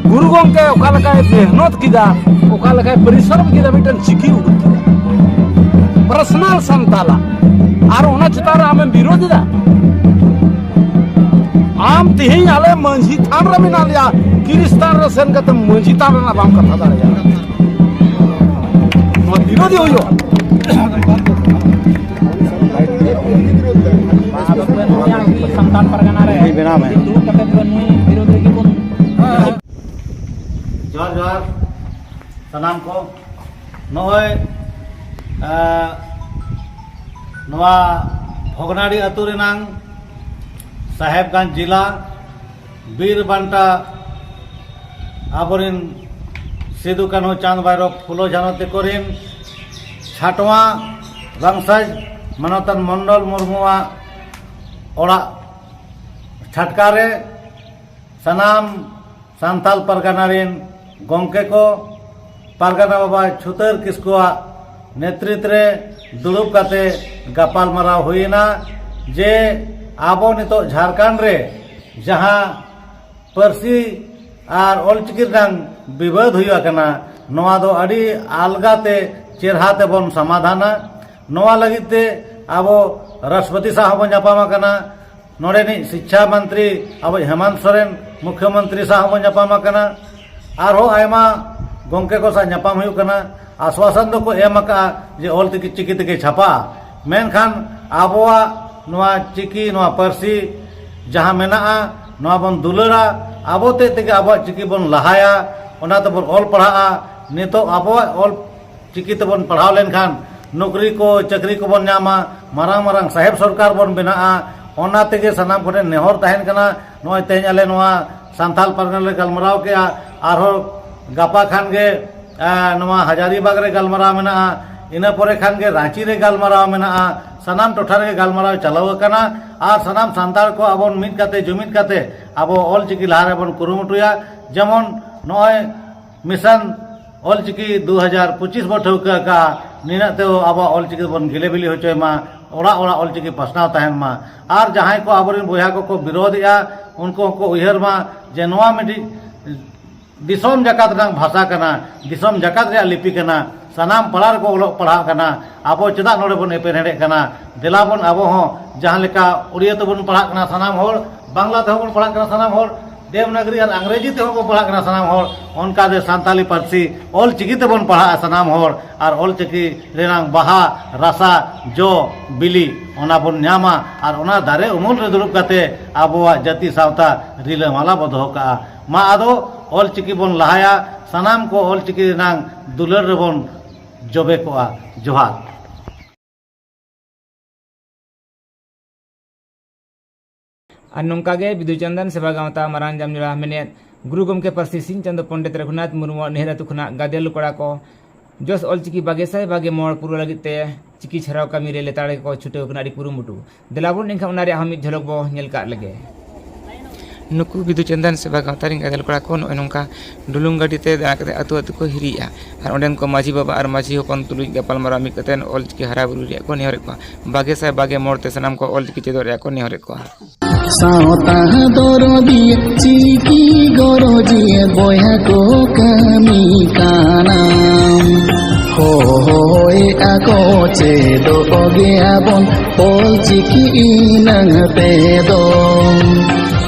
ᱜᱩᱨᱩ ᱜᱚᱢᱠᱮ ᱚᱠᱟ ᱞᱮᱠᱟᱭ ᱢᱮᱦᱱᱚᱛ ᱠᱮᱫᱟ, ᱚᱠᱟ ᱞᱮᱠᱟᱭ ᱯᱚᱨᱤᱥᱨᱚᱢ ᱠᱮᱫᱟ ᱢᱤᱫᱴᱮᱱ ᱪᱤᱠᱤ ᱩᱰᱩᱠ ᱠᱮᱫᱟ, ᱯᱟᱨᱥᱚᱱᱟᱞ ᱥᱟᱱᱛᱟᱞᱟ, ᱟᱨ ᱚᱱᱟ ᱪᱮᱛᱟᱱ ᱨᱮ ᱟᱢᱮᱢ ᱵᱤᱨᱳᱫ ᱮᱫᱟ? ᱟᱢ ᱛᱮᱦᱮᱧ ᱟᱞᱮ ᱢᱟᱹᱡᱷᱤ ᱛᱷᱟᱱ ᱨᱮ ᱢᱮᱱᱟᱜ ᱞᱮᱭᱟ, ᱠᱷᱨᱤᱥᱛᱟᱱ ᱨᱮ ᱥᱮᱱ ᱠᱟᱛᱮ ᱢᱟᱹᱡᱷᱤ ᱛᱷᱟᱱ ᱨᱮᱱᱟᱜ ᱵᱟᱢ ᱠᱟᱛᱷᱟ ᱫᱟᱲᱮᱭᱟᱜᱼᱟ, ᱱᱚᱣᱟ ᱵᱤᱨᱳᱫᱷᱤ ᱦᱩᱭᱩᱜᱼᱟ᱾ ᱥᱟᱱᱛᱟᱲ ᱯᱟᱨᱜᱟᱱᱟ ᱨᱮ ᱵᱮᱱᱟᱣ ᱢᱮ᱾ ᱫᱩᱲᱩᱵ ᱠᱟᱛᱮ ᱫᱚ ᱱᱩᱭ ᱵᱤᱨᱳᱫᱷ ᱨᱮᱜᱮ ᱵᱚᱱ ᱡᱚᱦᱟᱨ, ᱡᱚᱦᱟᱨ ᱥᱟᱱᱟᱢ ᱠᱚ᱾ ᱱᱚᱜᱼᱚᱭ, ᱮ, ᱱᱚᱣᱟ ᱵᱷᱚᱜᱽᱱᱟᱰᱤ ᱟᱹᱛᱩ ᱨᱮᱱᱟᱝ ᱥᱟᱦᱮᱵᱽᱜᱚᱸᱡᱽ ᱡᱮᱞᱟ ᱵᱤᱨ ᱵᱟᱱᱴᱟ ᱟᱵᱚᱨᱮᱱ ᱥᱤᱫᱩ ᱠᱟᱹᱱᱦᱩ ᱪᱟᱸᱫᱽ ᱵᱷᱟᱭᱨᱚ ᱯᱷᱩᱞᱳ ᱡᱷᱟᱱᱚ ᱛᱮᱠᱚ ᱨᱮᱱ ᱪᱷᱟᱴᱣᱟ ᱵᱟᱝᱥᱟᱡᱽ ᱢᱟᱱᱚᱛᱟᱱ ᱢᱚᱱᱰᱚᱞ ᱢᱩᱨᱢᱩᱣᱟᱜ ᱚᱲᱟᱜ ᱪᱷᱟᱴᱠᱟ ᱨᱮ ᱥᱟᱱᱟᱢ ᱥᱟᱱᱛᱟᱞ ᱯᱟᱨᱜᱟᱱᱟ ᱨᱮᱱ ᱜᱚᱢᱠᱮ ᱠᱚ, ᱯᱟᱨᱜᱟᱱᱟ ᱵᱟᱵᱟ ᱪᱷᱩᱛᱟᱹᱨ ᱠᱤᱥᱠᱩᱣᱟᱜ ᱱᱮᱛᱨᱤᱛ ᱨᱮ ᱫᱩᱲᱩᱵ ᱠᱟᱛᱮ ᱜᱟᱯᱟᱞ ᱢᱟᱨᱟᱣ ᱦᱩᱭᱮᱱᱟ ᱡᱮ ᱟᱵᱚ ᱱᱤᱛᱚᱜ ᱡᱷᱟᱲᱠᱷᱚᱸᱰ ᱨᱮ ᱡᱟᱦᱟᱸ ᱯᱟᱹᱨᱥᱤ ᱟᱨ ᱚᱞᱪᱤᱠᱤ ᱨᱮᱱᱟᱝ ᱵᱤᱵᱟᱹᱫ ᱦᱩᱭᱩᱜ ᱠᱟᱱᱟ, ᱱᱚᱣᱟ ᱫᱚ ᱟᱹᱰᱤ ᱟᱞᱜᱟ ᱛᱮ, ᱪᱮᱨᱦᱟ ᱛᱮᱵᱚᱱ ᱥᱚᱢᱟᱫᱷᱟᱱᱟ᱾ ᱱᱚᱣᱟ ᱞᱟᱹᱜᱤᱫ ᱛᱮ ᱟᱵᱚ ᱨᱟᱥᱴᱨᱚᱯᱚᱛᱤ ᱥᱟᱶ ᱦᱚᱸᱵᱚᱱ ᱧᱟᱯᱟᱢ ᱟᱠᱟᱱᱟ, ᱱᱚᱰᱮᱱᱤᱡ ᱥᱤᱠᱪᱷᱟ ᱢᱚᱱᱛᱨᱤ ᱟᱵᱚ ᱦᱮᱢᱟᱱᱛ ᱥᱚᱨᱮᱱ ᱢᱩᱠᱷᱭᱚᱢᱚᱱᱛᱨᱤ ᱥᱟᱶ ᱦᱚᱸᱵᱚᱱ ᱧᱟᱯᱟᱢ ᱟᱠᱟᱱᱟ, ᱟᱨᱦᱚᱸ ᱟᱭᱢᱟ ᱜᱚᱢᱠᱮ ᱠᱚ ᱥᱟᱶ ᱧᱟᱯᱟᱢ ᱦᱩᱭᱩᱜ ᱠᱟᱱᱟ᱾ ᱟᱥᱣᱟᱥᱚᱱ ᱫᱚᱠᱚ ᱮᱢ ᱟᱠᱟᱫᱼᱟ ᱡᱮ ᱚᱞ ᱛᱮᱜᱮ, ᱪᱤᱠᱤ ᱛᱮᱜᱮ ᱪᱷᱟᱯᱟᱜᱼᱟ, ᱢᱮᱱᱠᱷᱟᱱ ᱟᱵᱚᱣᱟᱜ ᱱᱚᱣᱟ ᱪᱤᱠᱤ, ᱱᱚᱣᱟ ᱯᱟᱹᱨᱥᱤ ᱡᱟᱦᱟᱸ ᱢᱮᱱᱟᱜᱼᱟ, ᱱᱚᱣᱟ ᱵᱚᱱ ᱫᱩᱞᱟᱹᱲᱟ, ᱟᱵᱚ ᱛᱮᱫ ᱛᱮᱜᱮ ᱟᱵᱚᱣᱟᱜ ᱪᱤᱠᱤ ᱵᱚᱱ ᱞᱟᱦᱟᱭᱟ, ᱚᱱᱟ ᱛᱮᱵᱚᱱ ᱚᱞ ᱯᱟᱲᱦᱟᱜᱼᱟ᱾ ᱱᱤᱛᱚᱜ ᱟᱵᱚᱣᱟᱜ ᱚᱞ ᱪᱤᱠᱤ ᱛᱮᱵᱚᱱ ᱯᱟᱲᱦᱟᱣ ᱞᱮᱱᱠᱷᱟᱱ ᱱᱚᱠᱨᱤ ᱠᱚ, ᱪᱟᱹᱠᱨᱤ ᱠᱚᱵᱚᱱ ᱧᱟᱢᱟ, ᱢᱟᱨᱟᱝ ᱢᱟᱨᱟᱝ ᱥᱟᱦᱮᱵᱽ ᱥᱚᱨᱠᱟᱨ ᱵᱚᱱ ᱵᱮᱱᱟᱜᱼᱟ᱾ ᱚᱱᱟ ᱛᱮᱜᱮ ᱥᱟᱱᱟᱢ ᱠᱚᱴᱷᱮᱱ ᱱᱮᱦᱚᱨ ᱛᱟᱦᱮᱱ ᱠᱟᱱᱟ᱾ ᱱᱚᱜᱼᱚᱭ ᱛᱮᱦᱮᱧ ᱟᱞᱮ ᱱᱚᱣᱟ ᱥᱟᱱᱛᱟᱞ ᱯᱟᱨᱜᱟᱱᱟ ᱞᱮ ᱜᱟᱞᱢᱟᱨᱟᱣ ᱠᱮᱜᱼᱟ, ᱟᱨᱦᱚᱸ ᱜᱟᱯᱟ ᱠᱷᱟᱱ ᱜᱮ, ᱮ, ᱱᱚᱣᱟ ᱦᱟᱡᱟᱨᱤᱵᱟᱜᱽ ᱨᱮ ᱜᱟᱞᱢᱟᱨᱟᱣ ᱢᱮᱱᱟᱜᱼᱟ, ᱤᱱᱟᱹ ᱯᱚᱨᱮ ᱠᱷᱟᱱ ᱜᱮ ᱨᱟᱸᱪᱤ ᱨᱮ ᱜᱟᱞᱢᱟᱨᱟᱣ ᱢᱮᱱᱟᱜᱼᱟ᱾ ᱥᱟᱱᱟᱢ ᱴᱚᱴᱷᱟ ᱨᱮᱜᱮ ᱜᱟᱞᱢᱟᱨᱟᱣ ᱪᱟᱞᱟᱣ ᱟᱠᱟᱱᱟ, ᱟᱨ ᱥᱟᱱᱟᱢ ᱥᱟᱱᱛᱟᱲ ᱠᱚ ᱟᱵᱚ ᱢᱤᱫ ᱠᱟᱛᱮ, ᱡᱩᱢᱤᱫ ᱠᱟᱛᱮ ᱟᱵᱚ ᱚᱞᱪᱤᱠᱤ ᱞᱟᱦᱟ ᱨᱮᱵᱚᱱ ᱠᱩᱨᱩᱢᱩᱴᱩᱭᱟ᱾ ᱡᱮᱢᱚᱱ ᱱᱚᱜᱼᱚᱭ ᱢᱤᱥᱚᱱ ᱚᱞᱪᱤᱠᱤ ᱫᱩ ᱦᱟᱡᱟᱨ ᱯᱚᱸᱪᱤᱥ ᱵᱚ ᱴᱷᱟᱹᱣᱠᱟᱹ ᱟᱠᱟᱫᱼᱟ, ᱱᱤᱱᱟᱹᱜ ᱛᱮ ᱟᱵᱚᱣᱟᱜ ᱚᱞᱪᱤᱠᱤ ᱵᱚᱱ ᱜᱮᱞᱮ ᱵᱤᱞᱤ ᱦᱚᱪᱚᱭ ᱢᱟ, ᱚᱲᱟᱜ ᱚᱲᱟᱜ ᱚᱞᱪᱤᱠᱤ ᱯᱟᱥᱱᱟᱣ ᱛᱟᱦᱮᱱ ᱢᱟ᱾ ᱟᱨ ᱡᱟᱦᱟᱸᱭ ᱠᱚ ᱟᱵᱚᱨᱮᱱ ᱵᱚᱭᱦᱟ ᱠᱚᱠᱚ ᱵᱤᱨᱳᱫᱷᱮᱜᱼᱟ, ᱩᱱᱠᱩ ᱦᱚᱸᱠᱚ ᱩᱭᱦᱟᱹᱨ ᱢᱟ ᱡᱮ ᱱᱚᱣᱟ ᱢᱤᱫᱴᱤᱡ ᱫᱤᱥᱚᱢ ᱡᱟᱠᱟᱛ ᱨᱮᱱᱟᱜ ᱵᱷᱟᱥᱟ ᱠᱟᱱᱟ, ᱫᱤᱥᱚᱢ ᱡᱟᱠᱟᱛ ᱨᱮᱭᱟᱜ ᱞᱤᱯᱤ ᱠᱟᱱᱟ, ᱥᱟᱱᱟᱢ ᱯᱟᱲᱟ ᱨᱮᱠᱚ ᱚᱞᱚᱜ ᱯᱟᱲᱦᱟᱜ ᱠᱟᱱᱟ᱾ ᱟᱵᱚ ᱪᱮᱫᱟᱜ ᱱᱚᱰᱮ ᱵᱚᱱ ᱮᱯᱮᱨᱦᱮᱸᱰᱮᱜ ᱠᱟᱱᱟ? ᱫᱮᱞᱟ ᱵᱚᱱ ᱟᱵᱚ ᱦᱚᱸ ᱡᱟᱦᱟᱸ ᱞᱮᱠᱟ ᱩᱲᱤᱭᱟ ᱛᱮᱵᱚᱱ ᱯᱟᱲᱦᱟᱜ ᱠᱟᱱᱟ ᱥᱟᱱᱟᱢ ᱦᱚᱲ, ᱵᱟᱝᱞᱟ ᱛᱮᱦᱚᱸ ᱵᱚᱱ ᱯᱟᱲᱦᱟᱜ ᱠᱟᱱᱟ ᱥᱟᱱᱟᱢ ᱦᱚᱲ, ᱫᱮᱵᱽᱱᱟᱜᱽᱨᱤ ᱟᱨ ᱤᱝᱨᱮᱡᱤ ᱛᱮᱦᱚᱸ ᱵᱚᱱ ᱯᱟᱲᱦᱟᱜ ᱠᱟᱱᱟ ᱥᱟᱱᱟᱢ ᱦᱚᱲ, ᱚᱱᱠᱟ ᱜᱮ ᱥᱟᱱᱛᱟᱞᱤ ᱯᱟᱹᱨᱥᱤ ᱚᱞ ᱪᱤᱠᱤ ᱛᱮᱵᱚᱱ ᱯᱟᱲᱦᱟᱜᱼᱟ ᱥᱟᱱᱟᱢ ᱦᱚᱲ, ᱟᱨ ᱚᱞ ᱪᱤᱠᱤ ᱨᱮᱱᱟᱜ ᱵᱟᱦᱟ, ᱨᱟᱥᱟ, ᱡᱚ, ᱵᱤᱞᱤ, ᱚᱱᱟ ᱵᱚᱱ ᱧᱟᱢᱟ, ᱟᱨ ᱚᱱᱟ ᱫᱟᱨᱮ ᱩᱢᱩᱞ ᱨᱮ ᱫᱩᱲᱩᱵ ᱠᱟᱛᱮ ᱟᱵᱚᱣᱟᱜ ᱡᱟᱹᱛᱤ ᱥᱟᱶᱛᱟ ᱨᱤᱞᱟᱹᱢᱟᱞᱟ ᱵᱚ ᱫᱚᱦᱚ ᱠᱟᱜᱼᱟ᱾ ᱢᱟ ᱟᱫᱚ ᱚᱞ ᱪᱤᱠᱤ ᱵᱚᱱ ᱞᱟᱦᱟᱭᱟ, ᱥᱟᱱᱟᱢ ᱠᱚ ᱚᱞ ᱪᱤᱠᱤ ᱨᱮᱱᱟᱜ ᱫᱩᱞᱟᱹᱲ ᱨᱮᱵᱚᱱ ᱡᱚᱵᱮ ᱠᱚᱜᱼᱟ᱾ ᱡᱚᱦᱟᱨ᱾ ᱟᱨ ᱱᱚᱝᱠᱟ ᱜᱮ ᱵᱤᱫᱩ ᱪᱟᱸᱫᱟᱱ ᱥᱮᱵᱟ ᱜᱟᱶᱛᱟ ᱢᱟᱨᱟᱝ ᱡᱟᱢᱡᱚᱲᱟ ᱢᱮᱱᱮᱫ ᱜᱩᱨᱩ ᱜᱚᱢᱠᱮ ᱯᱟᱹᱨᱥᱤ ᱥᱤᱧ ᱪᱟᱸᱫᱚ ᱯᱚᱱᱰᱤᱛ ᱨᱚᱜᱷᱩᱱᱟᱛᱷ ᱢᱩᱨᱢᱩᱣᱟᱜ ᱱᱟᱹᱭᱦᱟᱹᱨ ᱟᱹᱛᱩ ᱠᱷᱚᱱᱟᱜ ᱜᱟᱫᱮᱞ ᱠᱚᱲᱟ ᱠᱚ ᱡᱚᱥ ᱚᱞᱪᱤᱠᱤ ᱵᱟᱜᱮ ᱥᱟᱭ ᱵᱟᱜᱮ ᱢᱚᱬ ᱯᱩᱨᱟᱹᱣ ᱞᱟᱹᱜᱤᱫ ᱛᱮ ᱪᱤᱠᱤ ᱪᱷᱟᱨᱟᱣ ᱠᱟᱹᱢᱤ ᱨᱮ ᱞᱮᱛᱟᱲ ᱜᱮᱠᱚ ᱪᱷᱩᱴᱟᱹᱣ ᱠᱟᱱᱟ, ᱟᱹᱰᱤ ᱠᱩᱨᱩᱢᱩᱴᱩ᱾ ᱫᱮᱞᱟ ᱵᱚᱱ ᱮᱱᱠᱷᱟᱱ ᱚᱱᱟ ᱨᱮᱭᱟᱜ ᱦᱚᱸ ᱢᱤᱫ ᱡᱷᱚᱞᱚᱠ ᱵᱚ ᱧᱮᱞ ᱠᱟᱜ ᱞᱮᱜᱮ᱾ ᱱᱩᱠᱩ ᱵᱤᱫᱩ ᱪᱟᱸᱫᱟᱱ ᱥᱮᱵᱟ ᱜᱟᱶᱛᱟ ᱨᱮᱱ ᱜᱟᱫᱮᱞ ᱠᱚᱲᱟ ᱠᱚ ᱱᱚᱜᱼᱚᱭ ᱱᱚᱝᱠᱟ ᱰᱩᱞᱩᱝ ᱜᱟᱹᱰᱤ ᱛᱮ ᱫᱟᱬᱟ ᱠᱟᱛᱮ ᱟᱹᱛᱩ ᱟᱹᱛᱩ ᱠᱚ ᱦᱤᱨᱤᱭᱮᱜᱼᱟ᱾ ᱟᱨ ᱚᱸᱰᱮᱱ ᱠᱚ ᱢᱟᱹᱡᱷᱤ ᱵᱟᱵᱟ ᱟᱨ ᱢᱟᱹᱡᱷᱤ ᱦᱚᱯᱚᱱ ᱛᱩᱞᱩᱡ ᱜᱟᱯᱟᱞ ᱢᱟᱨᱟᱣ ᱢᱤᱫ ᱠᱟᱛᱮ ᱚᱞ ᱪᱤᱠᱤ ᱦᱟᱨᱟ ᱵᱩᱨᱩ ᱨᱮᱭᱟᱜ ᱠᱚ ᱱᱮᱦᱚᱨᱮᱫ ᱠᱚᱣᱟ᱾ ᱵᱟᱜᱮ ᱥᱟᱭ ᱵᱟᱜᱮ ᱢᱚᱬ ᱛᱮ ᱥᱟᱱᱟᱢ ᱠᱚ ᱚᱞ ᱪᱤᱠᱤ ᱪᱮᱫᱚᱜ ᱨᱮᱭᱟᱜ ᱠᱚ ᱱᱮᱦᱚᱨᱮᱫ ᱠᱚᱣᱟ᱾ ᱥᱟᱶᱛᱟ ᱫᱚᱨᱚᱫᱤᱭᱟᱹ ᱪᱤᱠᱤ ᱵᱚᱭᱦᱟ ᱠᱚ ᱠᱟᱹᱢᱤ ᱠᱟᱱᱟ᱾ ᱦᱳᱭ ᱟᱠᱚ ᱪᱮᱫᱚᱜ ᱜᱮᱭᱟᱵᱚᱱ ᱚᱞ ᱪᱤᱠᱤ ᱤᱱᱟᱹᱝ ᱛᱮᱫᱚ᱾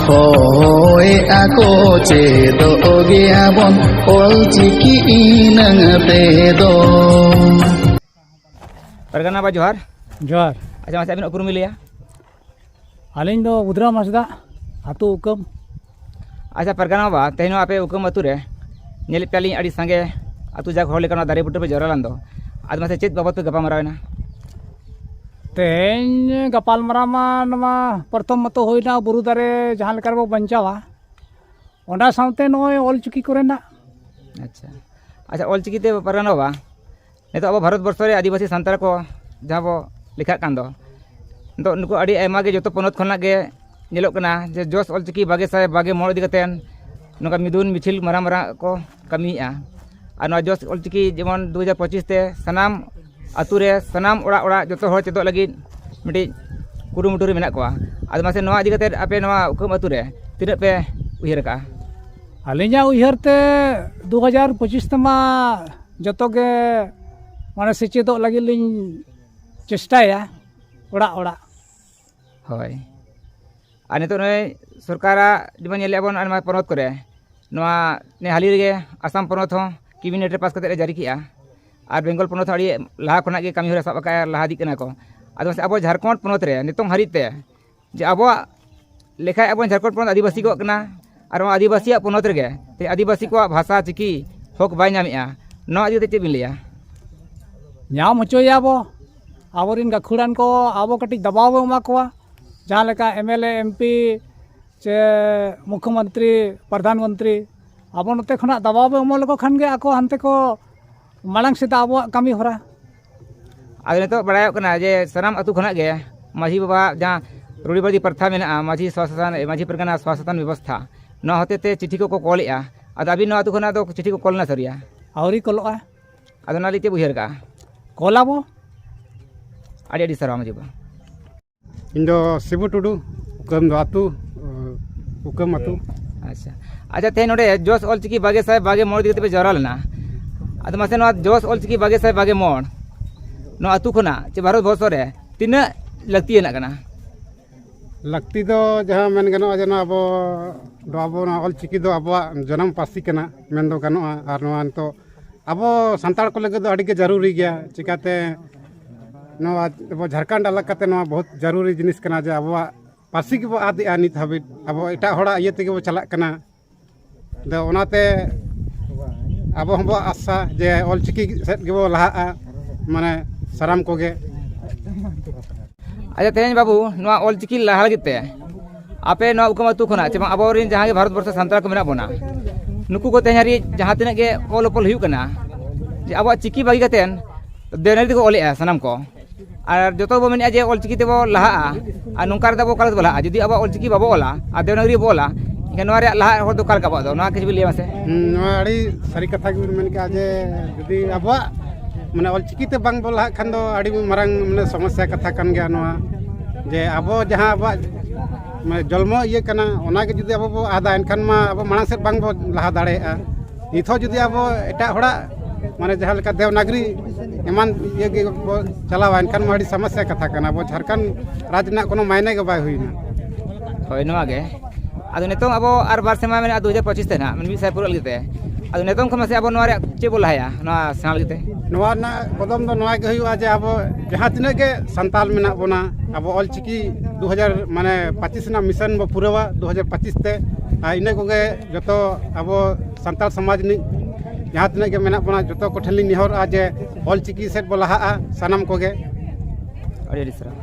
ᱦᱳᱭ ᱟᱠᱚ ᱪᱮᱫᱚᱜ ᱜᱮᱭᱟᱵᱚᱱ ᱚᱞ ᱪᱤᱠᱤ ᱤᱱᱟᱹᱝ ᱛᱮᱫᱚ᱾ ᱯᱟᱨᱜᱟᱱᱟ ᱵᱟ, ᱡᱚᱦᱟᱨ᱾ ᱡᱚᱦᱟᱨ᱾ ᱟᱪᱪᱷᱟ, ᱢᱟᱥᱮ ᱟᱹᱵᱤᱱᱟᱜ ᱩᱯᱨᱩᱢ ᱵᱤᱱ ᱞᱟᱹᱭᱟ? ᱟᱹᱞᱤᱧ ᱫᱚ ᱵᱩᱫᱷᱨᱟᱢ ᱦᱟᱸᱥᱫᱟ, ᱟᱹᱛᱩ ᱩᱠᱟᱹᱢ᱾ ᱟᱪᱪᱷᱟ, ᱯᱟᱨᱜᱟᱱᱟ ᱵᱟ, ᱛᱮᱦᱮᱧ ᱱᱚᱣᱟ ᱟᱯᱮ ᱩᱠᱟᱹᱢ ᱟᱹᱛᱩ ᱨᱮ ᱧᱮᱞᱮᱫ ᱯᱮᱭᱟᱞᱤᱧ ᱟᱹᱰᱤ ᱥᱟᱸᱜᱮ ᱟᱹᱛᱩ ᱡᱟᱠ ᱦᱚᱲ ᱞᱮᱠᱟ ᱱᱚᱣᱟ ᱫᱟᱨᱮ ᱵᱩᱴᱟᱹ ᱯᱮ ᱡᱟᱣᱨᱟ ᱞᱮᱱ ᱫᱚ, ᱟᱫᱚ ᱢᱟᱥᱮ ᱪᱮᱫ ᱵᱟᱵᱚᱫ ᱯᱮ ᱜᱟᱯᱟᱞᱢᱟᱨᱟᱣ ᱮᱱᱟ? ᱛᱮᱦᱮᱧ ᱜᱟᱯᱟᱞᱢᱟᱨᱟᱣ ᱢᱟ ᱱᱚᱣᱟ ᱯᱨᱚᱛᱷᱚᱢ ᱢᱚᱛᱚ ᱦᱩᱭᱱᱟ ᱵᱩᱨᱩ ᱫᱟᱨᱮ ᱡᱟᱦᱟᱸ ᱞᱮᱠᱟ ᱨᱮᱵᱚ ᱵᱟᱧᱪᱟᱣᱟ, ᱚᱱᱟ ᱥᱟᱶᱛᱮ ᱱᱚᱜᱼᱚᱭ ᱚᱞ ᱪᱤᱠᱤ ᱠᱚᱨᱮᱱᱟᱜ᱾ ᱟᱪᱪᱷᱟ, ᱟᱪᱪᱷᱟ, ᱚᱞ ᱪᱤᱠᱤ ᱛᱮ ᱯᱟᱨᱜᱟᱱᱟ ᱵᱟ, ᱱᱤᱛᱚᱜ ᱟᱵᱚ ᱵᱷᱟᱨᱚᱛ ᱵᱚᱨᱥᱚ ᱨᱮ ᱟᱹᱫᱤᱵᱟᱹᱥᱤ ᱥᱟᱱᱛᱟᱲ ᱠᱚ ᱡᱟᱦᱟᱸ ᱵᱚ ᱞᱮᱠᱷᱟᱜ ᱠᱟᱱ ᱫᱚ, ᱱᱤᱛᱚᱜ ᱱᱩᱠᱩ ᱟᱹᱰᱤ ᱟᱭᱢᱟ ᱜᱮ ᱡᱚᱛᱚ ᱯᱚᱱᱚᱛ ᱠᱷᱚᱱᱟᱜ ᱜᱮ ᱧᱮᱞᱚᱜ ᱠᱟᱱᱟ ᱡᱮ ᱡᱚᱥ ᱚᱞᱪᱤᱠᱤ ᱵᱟᱜᱮ ᱥᱟᱭ ᱵᱟᱜᱮ ᱢᱚᱬ ᱤᱫᱤ ᱠᱟᱛᱮ ᱱᱚᱝᱠᱟ ᱢᱤᱫᱩᱱ ᱢᱤᱪᱷᱤᱞ ᱢᱟᱨᱟᱝ ᱢᱟᱨᱟᱝ ᱠᱚ ᱠᱟᱹᱢᱤᱭᱮᱫᱼᱟ᱾ ᱟᱨ ᱱᱚᱣᱟ ᱡᱚᱥ ᱚᱞᱪᱤᱠᱤ ᱡᱮᱢᱚᱱ ᱫᱩ ᱦᱟᱡᱟᱨ ᱯᱚᱸᱪᱤᱥ ᱛᱮ ᱥᱟᱱᱟᱢ ᱟᱹᱛᱩ ᱨᱮ ᱥᱟᱱᱟᱢ ᱚᱲᱟᱜ ᱚᱲᱟᱜ ᱡᱚᱛᱚ ᱦᱚᱲ ᱪᱮᱫᱚᱜ ᱞᱟᱹᱜᱤᱫ ᱢᱤᱫᱴᱤᱡ ᱠᱩᱨᱩᱢᱩᱴᱩ ᱨᱮ ᱢᱮᱱᱟᱜ ᱠᱚᱣᱟ᱾ ᱟᱫᱚ ᱢᱟᱥᱮ ᱱᱚᱣᱟ ᱤᱫᱤ ᱠᱟᱛᱮ ᱟᱯᱮ ᱱᱚᱣᱟ ᱩᱠᱟᱹᱢ ᱟᱹᱛᱩ ᱨᱮ ᱛᱤᱱᱟᱹᱜ ᱯᱮ ᱩᱭᱦᱟᱹᱨ ᱟᱠᱟᱫᱼᱟ? ᱟᱹᱞᱤᱧᱟᱜ ᱩᱭᱦᱟᱹᱨ ᱛᱮ ᱫᱩ ᱦᱟᱡᱟᱨ ᱯᱚᱸᱪᱤᱥ ᱛᱮᱢᱟ ᱡᱚᱛᱚ ᱜᱮ ᱢᱟᱱᱮ ᱥᱮᱪᱮᱫᱚᱜ ᱞᱟᱹᱜᱤᱫ ᱞᱤᱧ ᱪᱮᱥᱴᱟᱭᱟ ᱚᱲᱟᱜ ᱚᱲᱟᱜ᱾ ᱦᱳᱭ, ᱟᱨ ᱱᱤᱛᱚᱜ ᱱᱚᱜᱼᱚᱭ ᱥᱚᱨᱠᱟᱨᱟᱜ ᱡᱮᱢᱚᱱ ᱧᱮᱞᱮᱫᱼᱟ ᱵᱚᱱ ᱟᱭᱢᱟ ᱯᱚᱱᱚᱛ ᱠᱚᱨᱮ ᱱᱚᱣᱟ ᱱᱮ ᱦᱟᱹᱞᱤ ᱨᱮᱜᱮ ᱟᱥᱟᱢ ᱯᱚᱱᱚᱛ ᱦᱚᱸ ᱠᱮᱵᱤᱱᱮᱴ ᱨᱮ ᱯᱟᱥ ᱠᱟᱛᱮ ᱮ ᱡᱟᱹᱨᱤ ᱠᱮᱜᱼᱟ᱾ ᱟᱨ ᱵᱮᱝᱜᱚᱞ ᱯᱚᱱᱚᱛ ᱦᱚᱸ ᱟᱹᱰᱤ ᱞᱟᱦᱟ ᱠᱷᱚᱱᱟᱜ ᱜᱮ ᱠᱟᱹᱢᱤ ᱦᱚᱨᱟ ᱥᱟᱵ ᱟᱠᱟᱫᱼᱟ, ᱞᱟᱦᱟ ᱤᱫᱤᱜ ᱠᱟᱱᱟ ᱠᱚ᱾ ᱟᱫᱚ ᱢᱟᱥᱮ ᱟᱵᱚ ᱡᱷᱟᱲᱠᱷᱚᱸᱰ ᱯᱚᱱᱚᱛ ᱨᱮ ᱱᱤᱛᱚᱝ ᱦᱟᱹᱨᱤᱡ ᱛᱮ ᱡᱮ ᱟᱵᱚᱣᱟᱜ ᱞᱮᱠᱷᱟᱭ ᱟᱵᱚᱱ ᱡᱷᱟᱲᱠᱷᱚᱸᱰ ᱯᱚᱱᱚᱛ ᱟᱹᱫᱤᱵᱟᱹᱥᱤ ᱠᱚᱣᱟᱜ ᱠᱟᱱᱟ, ᱟᱨ ᱱᱚᱣᱟ ᱟᱹᱫᱤᱵᱟᱹᱥᱤᱭᱟᱜ ᱯᱚᱱᱚᱛ ᱨᱮᱜᱮ ᱛᱮ ᱟᱹᱫᱤᱵᱟᱹᱥᱤ ᱠᱚᱣᱟᱜ ᱵᱷᱟᱥᱟ ᱪᱤᱠᱤ ᱦᱚᱠ ᱵᱟᱭ ᱧᱟᱢᱮᱜᱼᱟ, ᱱᱚᱣᱟ ᱤᱫᱤ ᱠᱟᱛᱮ ᱪᱮᱫ ᱵᱤᱱ ᱞᱟᱹᱭᱟ? ᱧᱟᱢ ᱦᱚᱪᱚᱭᱮᱭᱟ ᱵᱚ᱾ ᱟᱵᱚᱨᱮᱱ ᱜᱟᱹᱠᱷᱩᱲᱟᱱ ᱠᱚ ᱟᱵᱚ ᱠᱟᱹᱴᱤᱡ ᱫᱟᱵᱟᱣ ᱵᱚ ᱮᱢᱟ ᱠᱚᱣᱟ, ᱡᱟᱦᱟᱸ ᱞᱮᱠᱟ M L A, M P ᱥᱮ ᱢᱩᱠᱷᱭᱚᱢᱚᱱᱛᱨᱤ, ᱯᱨᱚᱫᱷᱟᱱ ᱢᱚᱱᱛᱨᱤ, ᱟᱵᱚ ᱱᱚᱛᱮ ᱠᱷᱚᱱᱟᱜ ᱫᱟᱵᱟᱣ ᱵᱚ ᱮᱢᱚᱜ ᱞᱮᱠᱚ ᱠᱷᱟᱱ ᱜᱮ ᱟᱠᱚ ᱦᱟᱱᱛᱮ ᱠᱚ ᱢᱟᱲᱟᱝ ᱥᱮᱫ ᱟᱵᱚᱣᱟᱜ ᱠᱟᱹᱢᱤ ᱦᱚᱨᱟ᱾ ᱟᱫᱚ ᱱᱤᱛᱚᱜ ᱵᱟᱲᱟᱭᱚᱜ ᱠᱟᱱᱟ ᱡᱮ ᱥᱟᱱᱟᱢ ᱟᱹᱛᱩ ᱠᱷᱚᱱᱟᱜ ᱜᱮ ᱢᱟᱹᱡᱷᱤ ᱵᱟᱵᱟ ᱡᱟᱦᱟᱸ ᱨᱩᱲᱤᱵᱟᱹᱫᱤ ᱯᱨᱚᱛᱷᱟ ᱢᱮᱱᱟᱜᱼᱟ, ᱢᱟᱹᱡᱷᱤ ᱥᱚᱥᱟᱥᱚᱱ, ᱢᱟᱹᱡᱷᱤ ᱯᱟᱨᱜᱟᱱᱟ ᱥᱚᱥᱟᱥᱚᱱ ᱵᱮᱵᱚᱥᱛᱷᱟ, ᱱᱚᱣᱟ ᱦᱚᱛᱮ ᱛᱮ ᱪᱤᱴᱷᱤ ᱠᱚᱠᱚ ᱠᱚᱞᱮᱜᱼᱟ᱾ ᱟᱫᱚ ᱟᱹᱵᱤᱱ ᱱᱚᱣᱟ ᱟᱹᱛᱩ ᱠᱷᱚᱱᱟᱜ ᱫᱚ ᱪᱤᱴᱷᱤ ᱠᱚ ᱠᱚᱞ ᱮᱱᱟ ᱥᱮ ᱟᱹᱣᱨᱤᱭᱟ? ᱟᱹᱣᱨᱤ ᱠᱚᱞᱚᱜᱼᱟ᱾ ᱟᱫᱚ ᱚᱱᱟ ᱞᱟᱹᱜᱤᱫ ᱪᱮᱫ ᱵᱤᱱ ᱩᱭᱦᱟᱹᱨ ᱠᱟᱜᱼᱟ? ᱠᱚᱞᱟᱵᱚ᱾ ᱟᱹᱰᱤ ᱟᱹᱰᱤ ᱥᱟᱨᱦᱟᱣ ᱢᱟᱹᱡᱷᱤ ᱵᱟᱵᱟ᱾ ᱤᱧ ᱫᱚ ᱥᱤᱵᱩ ᱴᱩᱰᱩ, ᱩᱠᱟᱹᱢ ᱫᱚ ᱟᱹᱛᱩ, ᱩᱠᱟᱹᱢ ᱟᱹᱛᱩ᱾ ᱟᱪᱪᱷᱟ, ᱛᱮᱦᱮᱧ ᱱᱚᱰᱮ ᱡᱚᱥ ᱚᱞᱪᱤᱠᱤ ᱵᱟᱜᱮ ᱥᱟᱭ ᱵᱟᱜᱮ ᱢᱚᱬᱮ ᱤᱫᱤ ᱠᱟᱛᱮ ᱯᱮ ᱡᱟᱣᱨᱟ ᱞᱮᱱᱟ᱾ ᱟᱫᱚ ᱢᱟᱥᱮ, ᱱᱚᱣᱟ ᱡᱚᱥ ᱚᱞᱪᱤᱠᱤ ᱵᱟᱜᱮ ᱥᱟᱭ ᱵᱟᱜᱮ ᱢᱚᱬ ᱱᱚᱣᱟ ᱟᱹᱛᱩ ᱠᱷᱚᱱᱟᱜ ᱪᱮ ᱵᱷᱟᱨᱚᱛ ᱵᱚᱨᱥᱚ ᱨᱮ ᱛᱤᱱᱟᱹᱜ ᱞᱟᱹᱠᱛᱤᱭᱟᱱᱟᱜ ᱠᱟᱱᱟ? ᱞᱟᱹᱠᱛᱤ ᱫᱚ ᱡᱟᱦᱟᱸ ᱢᱮᱱ ᱜᱟᱱᱚᱜᱼᱟ ᱡᱮ ᱱᱚᱣᱟ ᱟᱵᱚ ᱫᱚ, ᱟᱵᱚ ᱱᱚᱣᱟ ᱚᱞᱪᱤᱠᱤ ᱫᱚ ᱟᱵᱚᱣᱟᱜ ᱡᱟᱱᱟᱢ ᱯᱟᱹᱨᱥᱤ ᱠᱟᱱᱟ ᱢᱮᱱ ᱫᱚ ᱜᱟᱱᱚᱜᱼᱟ᱾ ᱟᱨ ᱱᱚᱣᱟ ᱱᱤᱛᱚᱜ ᱟᱵᱚ ᱥᱟᱱᱛᱟᱲ ᱠᱚ ᱞᱟᱹᱜᱤᱫ ᱫᱚ ᱟᱹᱰᱤ ᱜᱮ ᱡᱟᱹᱨᱩᱨᱤ ᱜᱮᱭᱟ᱾ ᱪᱤᱠᱟᱹᱛᱮ ᱱᱚᱣᱟ ᱟᱵᱚ ᱡᱷᱟᱲᱠᱷᱚᱸᱰ ᱮᱞᱟᱠᱟᱛᱮ ᱱᱚᱣᱟ ᱵᱚᱦᱩᱛ ᱡᱟᱹᱨᱩᱨᱤ ᱡᱤᱱᱤᱥ ᱠᱟᱱᱟ ᱡᱮ ᱟᱵᱚᱣᱟᱜ ᱯᱟᱹᱨᱥᱤ ᱜᱮᱵᱚ ᱟᱫ ᱮᱜᱼᱟ ᱱᱤᱛ ᱦᱟᱹᱵᱤᱡ᱾ ᱟᱵᱚ ᱮᱴᱟᱜ ᱦᱚᱲᱟᱜ ᱤᱭᱟᱹ ᱛᱮᱜᱮ ᱵᱚ ᱪᱟᱞᱟᱜ ᱠᱟᱱᱟ᱾ ᱟᱫᱚ ᱚᱱᱟᱛᱮ ᱟᱵᱚ ᱦᱚᱸᱵᱚ ᱟᱥᱟ ᱡᱮ ᱚᱞᱪᱤᱠᱤ ᱥᱮᱫ ᱜᱮᱵᱚ ᱞᱟᱦᱟᱜᱼᱟ, ᱢᱟᱱᱮ ᱥᱟᱱᱟᱢ ᱠᱚᱜᱮ᱾ ᱟᱪᱪᱷᱟ, ᱛᱮᱦᱮᱧ ᱵᱟᱹᱵᱩ, ᱱᱚᱣᱟ ᱚᱞᱪᱤᱠᱤ ᱞᱟᱦᱟ ᱞᱟᱹᱜᱤᱫ ᱛᱮ ᱟᱯᱮ ᱱᱚᱣᱟ ᱩᱠᱟᱢ ᱟᱹᱛᱩ ᱠᱷᱚᱱᱟᱜ ᱪᱮ ᱵᱟᱝ ᱟᱵᱚᱨᱮᱱ ᱡᱟᱦᱟᱸ ᱜᱮ ᱵᱷᱟᱨᱚᱛ ᱵᱚᱨᱥᱚ ᱥᱟᱱᱛᱟᱲ ᱠᱚ ᱢᱮᱱᱟᱜ ᱵᱚᱱᱟ, ᱱᱩᱠᱩ ᱠᱚ ᱛᱮᱦᱮᱧ ᱦᱟᱹᱨᱤᱡ ᱡᱟᱦᱟᱸ ᱛᱤᱱᱟᱹᱜ ᱜᱮ ᱚᱞ ᱚᱯᱚᱞ ᱦᱩᱭᱩᱜ ᱠᱟᱱᱟ, ᱡᱮ ᱟᱵᱚᱣᱟᱜ ᱪᱤᱠᱤ ᱵᱟᱹᱜᱤ ᱠᱟᱛᱮᱫ ᱫᱮᱵᱽᱱᱟᱜᱚᱨᱤ ᱛᱮᱠᱚ ᱚᱞᱮᱜᱼᱟ ᱥᱟᱱᱟᱢ ᱠᱚ᱾ ᱟᱨ ᱡᱚᱛᱚ ᱵᱚ ᱢᱮᱱᱮᱫᱼᱟ ᱡᱮ ᱚᱞᱪᱤᱠᱤ ᱛᱮᱵᱚ ᱞᱟᱦᱟᱜᱼᱟ, ᱟᱨ ᱱᱚᱝᱠᱟ ᱨᱮᱫᱚ ᱟᱵᱚ ᱚᱠᱟ ᱞᱮᱠᱟ ᱛᱮᱵᱚ ᱞᱟᱦᱟᱜᱼᱟ? ᱡᱩᱫᱤ ᱟᱵᱚᱣᱟᱜ ᱚᱞᱪᱤᱠᱤ ᱵᱟᱵᱚ ᱚᱞᱟ ᱟᱨ ᱫᱮᱵᱽᱱᱟᱜᱚᱨᱤ ᱵᱚ ᱚᱞᱟ, ᱮᱱᱠᱷᱟᱱ ᱱᱚᱣᱟ ᱨᱮᱭᱟᱜ ᱞᱟᱦᱟ ᱦᱚᱨ ᱫᱚ ᱚᱠᱟ ᱞᱮᱠᱟ ᱟᱵᱚᱣᱟᱜ ᱫᱚ? ᱱᱚᱣᱟ ᱠᱤᱪᱷᱩ ᱵᱤᱱ ᱞᱟᱹᱭᱟ ᱢᱟᱥᱮ᱾ ᱦᱩᱸ, ᱱᱚᱣᱟ ᱟᱹᱰᱤ ᱥᱟᱹᱨᱤ ᱠᱟᱛᱷᱟ ᱜᱮᱵᱤᱱ ᱢᱮᱱ ᱠᱮᱜᱼᱟ ᱡᱮ ᱡᱩᱫᱤ ᱟᱵᱚᱣᱟᱜ ᱢᱟᱱᱮ ᱚᱞᱪᱤᱠᱤ ᱛᱮ ᱵᱟᱝ ᱵᱚ ᱞᱟᱦᱟᱜ ᱠᱷᱟᱱ ᱫᱚ ᱟᱹᱰᱤ ᱢᱟᱨᱟᱝ ᱢᱟᱱᱮ ᱥᱚᱢᱚᱥᱥᱟ ᱠᱟᱛᱷᱟ ᱠᱟᱱ ᱜᱮᱭᱟ ᱱᱚᱣᱟ᱾ ᱡᱮ ᱟᱵᱚ ᱡᱟᱦᱟᱸ ᱟᱵᱚᱣᱟᱜ ᱢᱟᱱᱮ ᱡᱚᱞᱢᱚ ᱤᱭᱟᱹ ᱠᱟᱱᱟ, ᱚᱱᱟᱜᱮ ᱡᱩᱫᱤ ᱟᱵᱚ ᱵᱚ ᱟᱫᱟ, ᱮᱱᱠᱷᱟᱱ ᱢᱟ ᱟᱵᱚ ᱢᱟᱲᱟᱝ ᱥᱮᱫ ᱵᱟᱝ ᱵᱚ ᱞᱟᱦᱟ ᱫᱟᱲᱮᱭᱟᱜᱼᱟ᱾ ᱱᱤᱛ ᱦᱚᱸ ᱡᱩᱫᱤ ᱟᱵᱚ ᱮᱴᱟᱜ ᱦᱚᱲᱟᱜ ᱢᱟᱱᱮ ᱡᱟᱦᱟᱸ ᱞᱮᱠᱟ ᱫᱮᱵᱽᱱᱟᱜᱚᱨᱤ ᱮᱢᱟᱱ ᱤᱭᱟᱹ ᱜᱮ ᱵᱚ ᱪᱟᱞᱟᱣᱟ, ᱮᱱᱠᱷᱟᱱ ᱢᱟ ᱟᱹᱰᱤ ᱥᱚᱢᱚᱥᱥᱟ ᱠᱟᱛᱷᱟ ᱠᱟᱱᱟ᱾ ᱟᱵᱚ ᱡᱷᱟᱲᱠᱷᱚᱸᱰ ᱨᱟᱡᱽ ᱨᱮᱱᱟᱜ ᱠᱳᱱᱳ ᱢᱟᱭᱱᱮ ᱜᱮ ᱵᱟᱭ ᱦᱩᱭᱱᱟ᱾ ᱦᱳᱭ, ᱱᱚᱣᱟ ᱜᱮ᱾ ᱟᱫᱚ ᱱᱤᱛᱚᱝ ᱟᱵᱚ ᱟᱨ ᱵᱟᱨ ᱥᱮᱨᱢᱟ ᱢᱮᱱᱟᱜᱼᱟ, ᱫᱩ ᱦᱟᱡᱟᱨ ᱯᱚᱸᱪᱤᱥ ᱛᱮ ᱱᱟᱦᱟᱜ, ᱢᱤᱫ ᱥᱟᱭ ᱯᱩᱨᱟᱹᱜ ᱞᱟᱹᱜᱤᱫ ᱛᱮ᱾ ᱟᱫᱚ ᱱᱤᱛᱚᱝ ᱠᱷᱚᱱ ᱢᱟᱥᱮ ᱟᱵᱚ ᱱᱚᱣᱟ ᱨᱮᱭᱟᱜ ᱪᱮᱫ ᱵᱚ ᱞᱟᱦᱟᱭᱟ, ᱱᱚᱣᱟ ᱥᱮᱬᱟ ᱞᱟᱹᱜᱤᱫ ᱛᱮ? ᱱᱚᱣᱟ ᱨᱮᱱᱟᱜ ᱠᱚᱫᱚᱢ ᱫᱚ ᱱᱚᱣᱟ ᱜᱮ ᱦᱩᱭᱩᱜᱼᱟ ᱡᱮ ᱟᱵᱚ ᱡᱟᱦᱟᱸ ᱛᱤᱱᱟᱹᱜ ᱜᱮ ᱥᱟᱱᱛᱟᱲ ᱢᱮᱱᱟᱜ ᱵᱚᱱᱟ, ᱟᱵᱚ ᱚᱞᱪᱤᱠᱤ ᱫᱩ ᱦᱟᱡᱟᱨ ᱢᱟᱱᱮ ᱯᱚᱸᱪᱤᱥ ᱨᱮᱱᱟᱜ ᱢᱤᱥᱚᱱ ᱵᱚ ᱯᱩᱨᱟᱹᱣᱟ ᱫᱩ ᱦᱟᱡᱟᱨ ᱯᱚᱸᱪᱤᱥ ᱛᱮ᱾ ᱟᱨ ᱤᱱᱟᱹ ᱠᱚᱜᱮ ᱡᱚᱛᱚ ᱟᱵᱚ ᱥᱟᱱᱛᱟᱲ ᱥᱚᱢᱟᱡᱽ ᱨᱤᱱᱤᱡ ᱡᱟᱦᱟᱸ ᱛᱤᱱᱟᱹᱜ ᱜᱮ ᱢᱮᱱᱟᱜ ᱵᱚᱱᱟ, ᱡᱚᱛᱚ ᱠᱚᱴᱷᱮᱱ ᱞᱤᱧ ᱱᱮᱦᱚᱨᱚᱜᱼᱟ ᱡᱮ ᱚᱞᱪᱤᱠᱤ ᱥᱮᱫ ᱵᱚ ᱞᱟᱦᱟᱜᱼᱟ ᱥᱟᱱᱟᱢ ᱠᱚᱜᱮ᱾ ᱟᱹᱰᱤ ᱟᱹᱰᱤ ᱥᱟᱨᱦᱟᱣ᱾